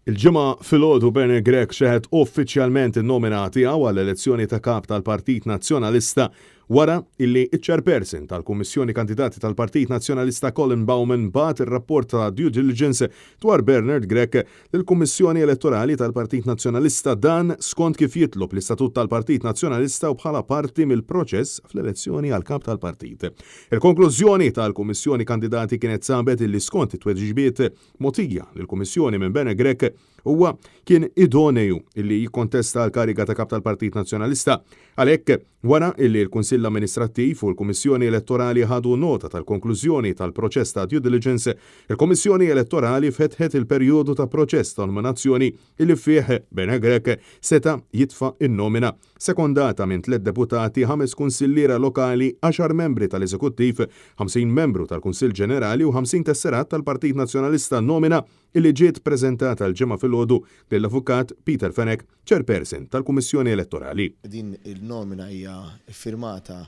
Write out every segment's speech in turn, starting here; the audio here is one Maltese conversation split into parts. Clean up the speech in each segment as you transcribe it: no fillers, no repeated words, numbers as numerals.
Il-Ġimgħa filgħodu Bernard Grech xeħet uffiċjalment in-nomina tiegħu għall-elezzjoni ta' Kap tal-Partit Nazzjonalista wara illi ċ-Chairperson tal-Kummissjoni Kandidati tal-Partit Nazzjonalista Colin Bauman bagħat ir-rapport ta' due diligence dwar Bernard Grech lill-Kummissjoni Elettorali tal-Partit Nazzjonalista dan skont kif jitlob l-Istatut tal-Partit Nazzjonalista u bħala parti mill-proċess fl-elezzjoni għal Kap tal-Partit. Il-konklużjoni tal-Kummissjoni Kandidati kienet sabet illi skont it-tweġibiet mogħtija lill-Kummissjoni minn Bene Grech huwa kien idoneju illi jikkontesta l-kariga ta' Kap tal-Partit Nazzjonalista. Għalhekk, wara illi l-Kunsill Amministrattiv u l-Kummissjoni Elettorali ħadu nota tal-konklużjoni tal-proċess ta' due diligence, il-Kummissjoni Elettorali fetħet il-perjodu ta' proċess ta' nominazzjoni illi fih Bene Grech seta' jitfa' n-nomina sekondata minn tliet deputati, ħames kunsilliera lokali, għaxar membri tal-Eżekuttiv, 50 membru tal-Kunsill Ġenerali u 50 tesserat tal-Partit Nazzjonalista nomina illi ġiet preżentata l-Ġimgħa filgħodu lill-Avukat Peter Fenech, Chairperson tal-Kummissjoni Elettorali. Din il-nomina hija ffirmata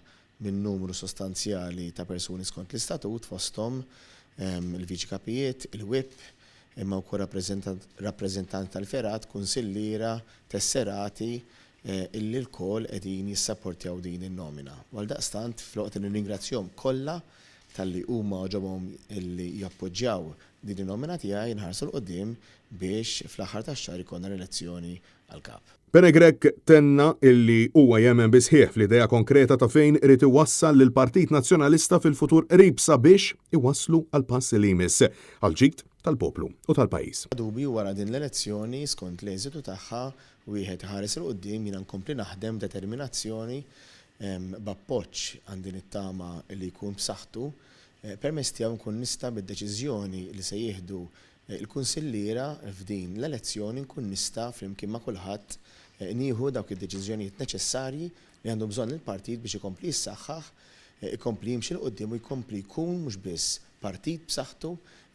minn numru sostanzjali ta' persuni skont l-istatut, fosthom il-Viċi Kapijiet, il-Whip, imma wkoll rappreżentanti tal-fergħat, kunsilliera, tesserati, illi lkoll qegħdin jissapportjaw din in-nomina. U għaldaqstant, filwaqt li nirringrazzjahom kollha talli huma għoġobhom illi jappoġġjaw din in-nomina tiegħi, nħarsu 'l quddiem biex fl-aħħar tax-xahar ikollna l-elezzjoni għall-Kap. Pere Grech tenna illi huwa jemmen bis-sħiħ fl-idea konkreta ta' fejn irid iwassal lill-Partit Nazzjonalista fil-futur qrib sabiex iwasslu għall-pass li jmiss, għall-ġid tal-poplu u tal-pajjiż. Bla dubju wara din l-elezzjoni, skont l-eżitu tagħha, wieħed iħares 'il quddiem, jiena nkompli naħdem b'determinazzjoni, b'appoġġ għandi nittama li jkun b'saħħtu, permezz tiegħu nkun nista' bid-deċiżjoni li se jieħdu il-kunsilliera f'din l-elezzjoni nkun nista' flimkien ma' kulħadd nieħu dawk id-deċiżjonijiet neċessarji li għandu bżonn il-partit biex ikompli jissaħħaħ, ikompli jimxi 'l quddiem u jkompli jkun mhux biss partit b'saħħtu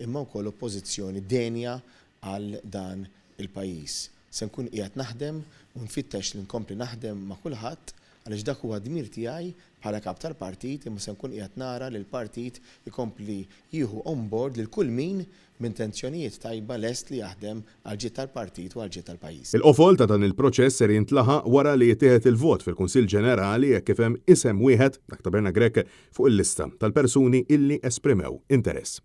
imma wkoll oppożizzjoni denja għal dan il-pajjiż. Se nkun qiegħed naħdem u nfittex li nkompli naħdem ma' kulħadd għaliex dak huwa d-dmir tiegħi bħala Kap tal-Partit imma se nkun qiegħed nara li l-Partit ikompli jieħu on board lil kull min b'intenzjonijiet tajba lest li jaħdem għall-ġid tal-Partit u għall-ġid tal-pajjiż. Il-qofol ta' dan il-proċess ser jintlaħaq wara li jittieħed il-vot fil-Kunsill Ġenerali hekk kif hemm isem wieħed, dak ta' Bernard Grech, fuq il-lista tal-persuni illi esprimew interess.